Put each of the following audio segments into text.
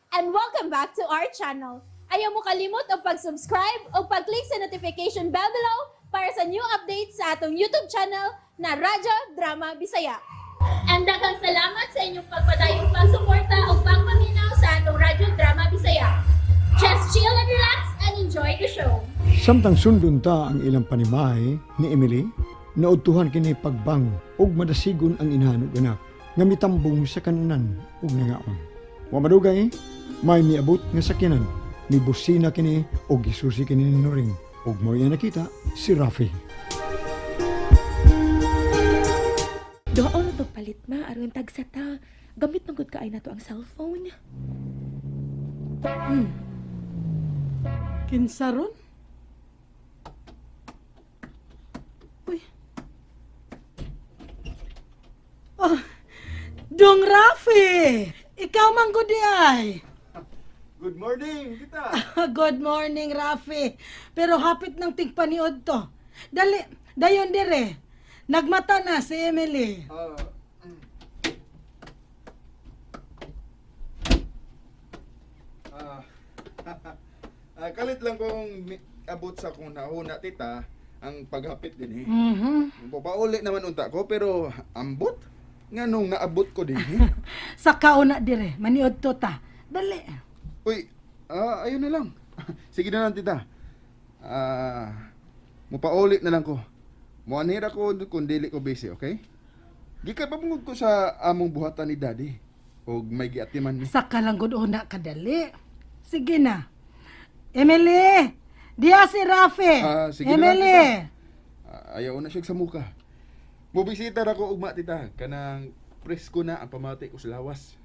And welcome back to our channel. Ayaw mo kalimot og pag-subscribe o pag-click sa notification bell below para sa new updates sa atong YouTube channel na Radyo Drama Bisaya. And daghang salamat sa inyong pagpadayong pagsuporta o pagpaminaw sa atong Radyo Drama Bisaya. Just chill and relax and enjoy the show. Samtang sundon ta ang ilang panimahe ni Emily, naudtuhan kini pagbangon ug madasigon ang inahan ug anak nga mitambong sa kanan ug nangaon. Wa madugay, may miabot nga sakyanan. Mibusina kini ug gisusi kini ni Noring ug mao iya nakita si Rafi. Doon na to palit ma, aron tagsa ta. Gamit man gud kaay nato ang cellphone. Kinsa ron? Uy. Oh, Dong Rafi! Ikaw man gud di ay. Good morning, tita. Good morning, Rafi. Pero hapit ng tigpaniod to. Dali, dayon dire. Nagmata na si Emily. Ah, ah, kalit lang kong abot sa kung nahuna, tita, ang paghapit din eh. Papauli naman unta ko, pero ambot? Nga nung naabot ko din eh. Sa kauna dire, maniod to ta. Dali. Uy, ayun na lang. Sige na lang, tita. Mupauli na lang ko. Muanhira ko kung dili ko busy, okay? Gikan pa ko sa among buhatan ni Daddy. Og may giatiman mi. Sa kalanggod una kadali. Sige na. Emily! Diya si Rafi! Sige na lang, Emily! Ayaw na siya sa muka. Mubisita ra ko ugma, tita, kanang presko na ang pamati ko sa lawas.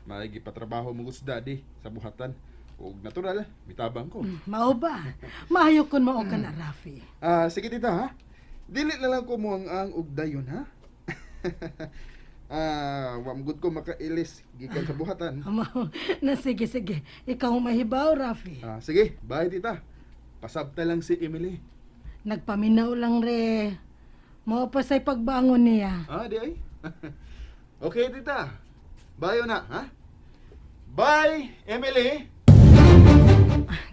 May gipatrabaho mo sa daddy sa buhatan. Ug natural, mitabang ko. Mao ba? Maayo kun mao ka na, Rafi. Sige, tita, ha. Dili na lang ko mo ang og dayon, ha. Wa man gud ko makailis gikan sa buhatan. Mao na sige sige. Ikaw ang mahibaw, Rafi. Sige, bye, tita. Pasabta lang si Emily. Nagpaminaw lang re. Mao pa say pagbangon niya. Di ay. Okay, tita. Bye na, ha? Bye, Emily.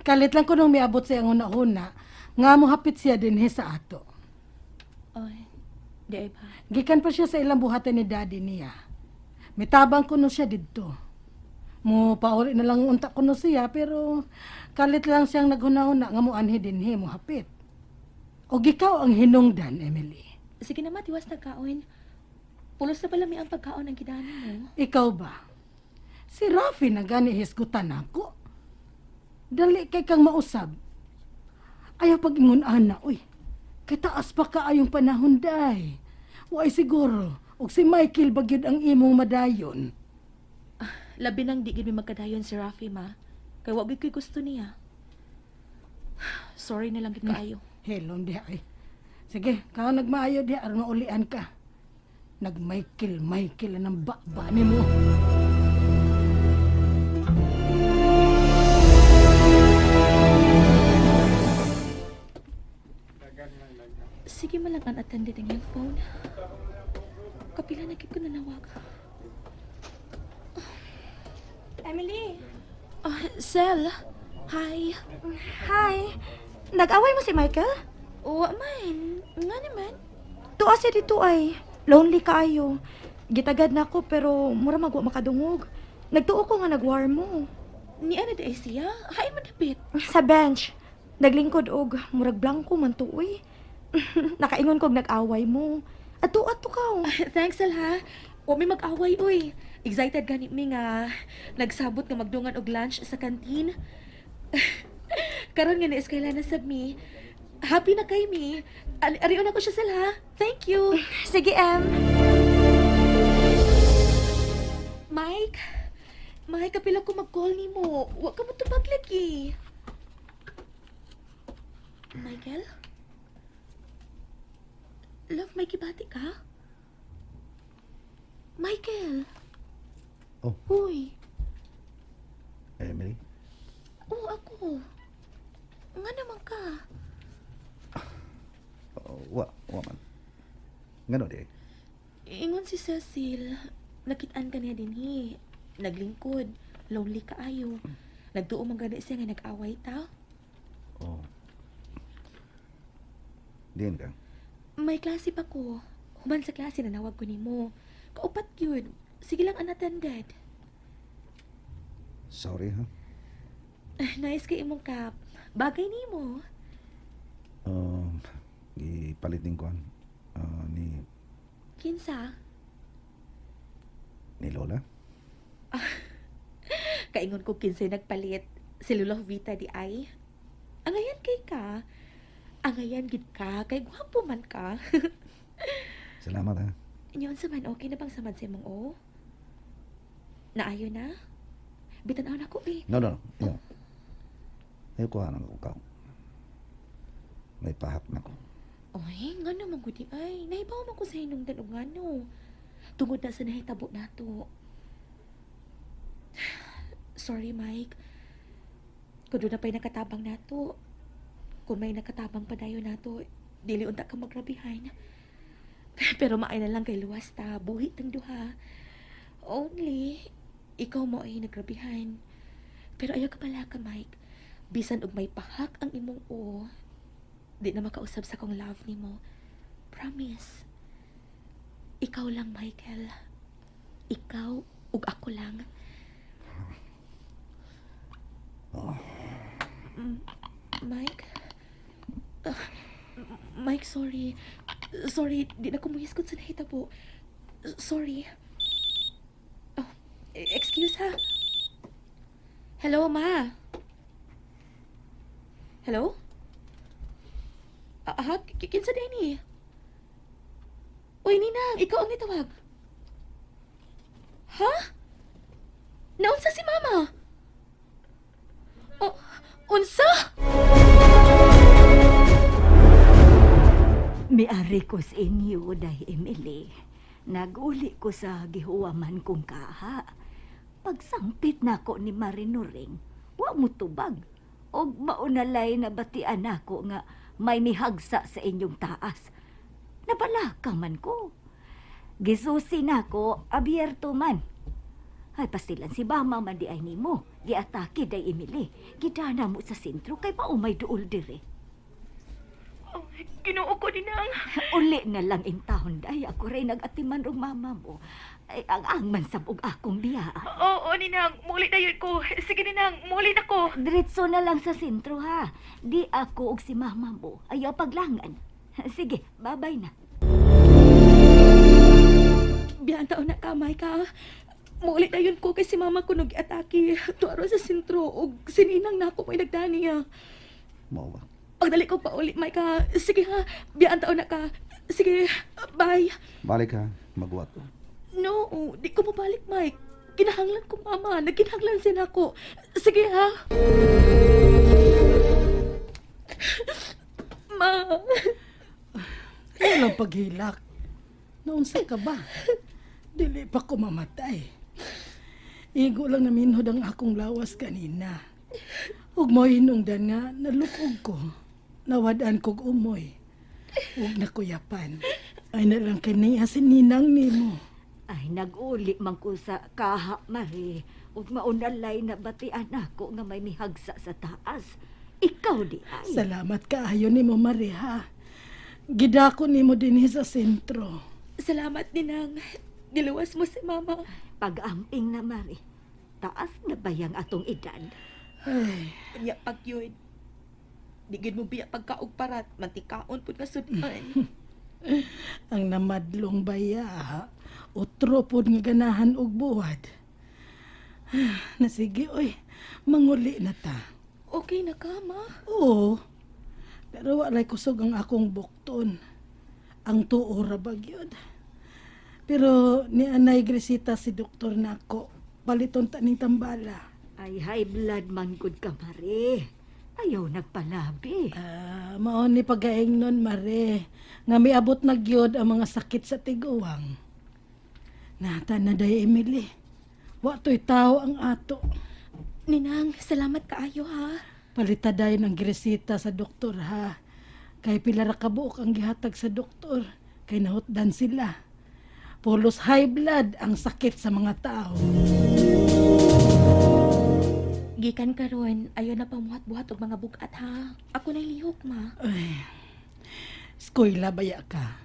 Kalit lang ko nung miabot sa iyang una-una, nga mohapit siya dinhi sa ato. Oy, di ay ba? Gikan pa siya sa ilang buhatan ni daddy niya. Mitabang kuno siya didto. Mo pauli na lang unta kuno siya, pero kalit lang siyang naghuna-huna nga moanhi dinhi mohapit. Og ikaw ang hinungdan, Emily. Sige na ma, tiwas na kaon. Pulos na pala mi ang pagkaon ang gidani mo. Ikaw ba? Si Rafi na gani hisgutan ako. Dali kay kang mausab. Ayaw pag-ingon ana, uy. Kay taas pa kaayong panahon day. Way siguro, og si Michael bagyod ang imong madayon. Labi nang di gid mi magkadayon si Rafi ma. Kay wa gid ko'y gusto niya. Sorry na lang gid kaayo. Hello, di ay. Sige, kao nagmaayo di aron maulian ka. Nag-Michael, Michael ang baba nimo. Sige man lang unattended ang iyang phone. Kapila na gid ko nanawag. Emily! Sel. Hi. Hi! Nag-away mo si Michael? Wa man. Nga naman. Tuwa siya dito ay. Lonely kaayo. Gitagad na ako pero mura magwa makadungog. Nagtuo ko nga nag-war mo. Ni ana di ay siya. Hain man dapit. Sa bench. Naglingkod og murag blanco man tuoy. Nakaingon kog nag-away mo. Ato-ato ka. Oh. Thanks, Sel, ha. Wa mi mag-away, uy. Excited gani mi nga nagsabot nga magdungan og lunch sa kantin. Karon nga na-eskwela na sab mi. Happy na kay mi. Arion ako siya, Sel, ha. Thank you. Sige, Em. Mike? Mike, kapila ko mag-call nimo. Wa ka mo tubag lagi. Michael? Love, may kibati ka? Michael? Oh. Uy. Emily? Oo, ako. Nga naman ka. Oh, wa man. Ngano di? Ingon si Cecil, nakitaan ka niya dinhi. Naglingkod. Lonely kaayo. Nagtuo man gani siya nga nag-away ta. Oh. Diin ka? May klase pa ko. Human sa klase nanawag ko nimo. Kaupat yun. Sige lang unattended. Sorry, ha? Nice kay imong cap. Bagay nimo. Gipalit din ko ni Kinsa? ni Lola. Kaingon ko kinsay nagpalit. Si Lola Vita di ay. Angayan kay ka. Angayan gid ka. Kay gwapo man ka. Salamat, ha? Inyon sa man, okay na bang samad sa imong o? Naayo na? Bitan-aw na ko eh. No, no, no. Iyo. Ayaw ko hanang ako kao. May pahak na ko. Oy, ngano man gud di ay. Nahibaw man ko sa hinungdan og ngano. Tungod na sa nahitabo nato. Sorry, Mike. Kung doon na pa'y nakatabang nato. Kung may nakatabang pa dayon nato, dili unta ka magrabihan. Pero maay na lang kay luwas ta, buhi tang duha. Only, ikaw mo ay nagrabihan. Pero ayaw ka pala ka, Mike. Bisan og may pahak ang imong o, di na makausab sa kong love nimo. Promise. Ikaw lang, Michael. Ikaw ug ako lang. Mike? Mike, sorry. Sorry, di na ko muhiskot sa nahitabo. Sorry. Oh, excuse ha. Hello, ma. Hello? Ah, ha? Kinsa din ni? Uy, Ninang, ikaw ang nitawag. Ha? Naunsa si Mama? Oh, unsa? Miari ko sa inyo, Day Emily. Naguli ko sa gihuwaman kong kaha. Pagsangpit nako ni Marinuring, wa mo tubag. Og maunalay na batian nako nga may mihagsa sa inyong taas. Nabalaka man ko. Gisusi nako, abierto man. Ay, pastilan si Bama man di ay nimo. Giatake day Emily. Gidana mo sa sentro kay paumay duol dire. Oh, Ginoo ko, Ninang. Uli na lang in taon day. Ako rin nag-atiman rong mama mo. Ay, ang ang man sabog akong biya. Oo, Ninang. Muli na yun ko. Sige, Ninang. Muli na ko. Diretso na lang sa sentro ha. Di ako og si mama mo. Ayaw paglangan. Sige, babay na. Biyan taon na kamay ka. Muli na yun ko kay si Mama ko nag-atake. Tuaro sa sentro. Og sininang na ako may nagdani ah. Mao ba? Pagdali ko pa uli, Mike. Sige ha. Biyan taon na ka. Sige, bye. Balik ha. Magwat ko. No, di ko mabalik, Mike. Kinahanglan ko, Mama. Nagkinahanglan siya nako. Sige ha. Ma. Ayaw lang paghilak. Naunsa ka ba? Dili pa ko mamatay. Igo lang naminhod ang akong lawas kanina. Ug mo hinungdan nga nalukog ko. Nawadaan kog umoy. Ug nakuyapan. Ay na lang kaniya si ninang nimo. Ay, nag-uli man ko sa kaha, Mari. Ug maunalay na batian ako nga may mihagsa sa taas. Ikaw di ay. Salamat kaayo nimo Mari ha. Gidako nimo dinhi sa sentro. Salamat, Ninang. Giluwas mo si Mama. Pag-amping na, Mari. Taas na ba yang atong edad? Ay, Unya pag yun. Di gid mo biya pagkaog parat. Mantikaon pud nga sudan. Ang namadlong baya, utro pod nga ganahan og buwad. Na sige oy, manguli na ta. Okay na ka, Ma. Oo. Pero walay kusog ang akong bukton. Ang tuo ra ba gyud. Pero ni Anay Gresita si doktor nako, paliton ta ning tambala. Ay, high blood man gud ka, Mari. Ayaw nagpalabi. Ah, mao ni pagaingnon mare nga miabot na gyud ang mga sakit sa tiguang. Nata na day Emily. Wa to'y tao ang ato. Ninang, salamat kaayo ha. Palita dayon ang gresita sa doktor ha. Kay pila ra ka buok ang gihatag sa doktor kay nahutdan sila. Pulos high blood ang sakit sa mga tao. Gikan karon, ayaw na pamuhat-buhat og mga bugat ha. Ako na'y lihok, ma. Ay, eskwela baya ka.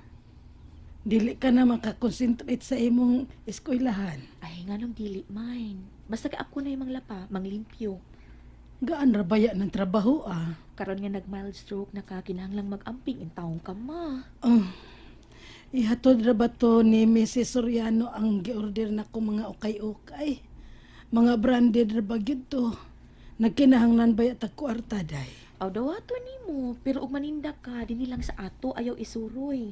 Dili ka na makakonsentrate sa imong eskwelahan. Ay, nganong dili man. Basta ka ako na yung manglapa, manglimpyo. Gaan ra baya ng trabaho ah. Karon nga nag-mild stroke na ka, kinahanglang mag-amping in taong ka, ma. Oh, ihatod ra ba to ni Mrs. Soriano ang giorder na ko mga ukay-ukay? Mga branded ra ba gyud to? Nagkinahanglan ba yata kwarta day? Aw, dawato nimo, pero og maninda ka, dinhi lang sa ato, ayaw isuroy.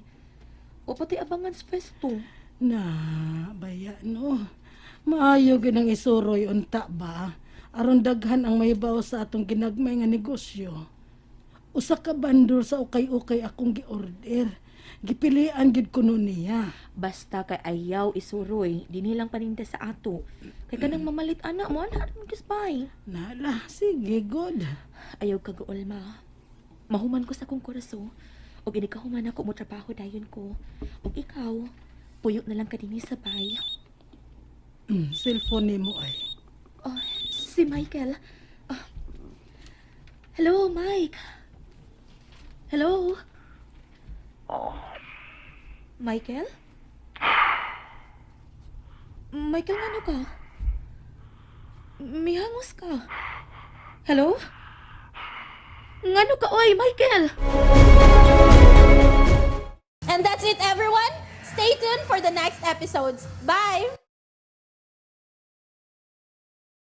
O pati abangan sa pwesto. Na, baya no. Maayo gyud ang isuroy unta ba? Aron daghan ang mahibaw sa atong ginagmay nga negosyo. Usa ka bandol sa ukay-ukay akong giorder. Gipilian gyud kuno niya. Basta kay ayaw isuroy, dinhi lang paninda sa ato. Kay kanang mamalit ana mo, ana ron kisbay. Nala, sige, good. Ayaw kagaol, ma. Mahuman ko sa akong kurso. Og inikahuman ako mo trabaho dayon ko. Og ikaw, puyo na lang ka dinhi sa bay. Cellphone nimo ay. Oh, si Michael. Ah. Hello, Mike. Hello? Michael? Michael, ano ka? Mihangos ka. Hello? Ngano ka, oy, Michael? And that's it, everyone. Stay tuned for the next episodes. Bye!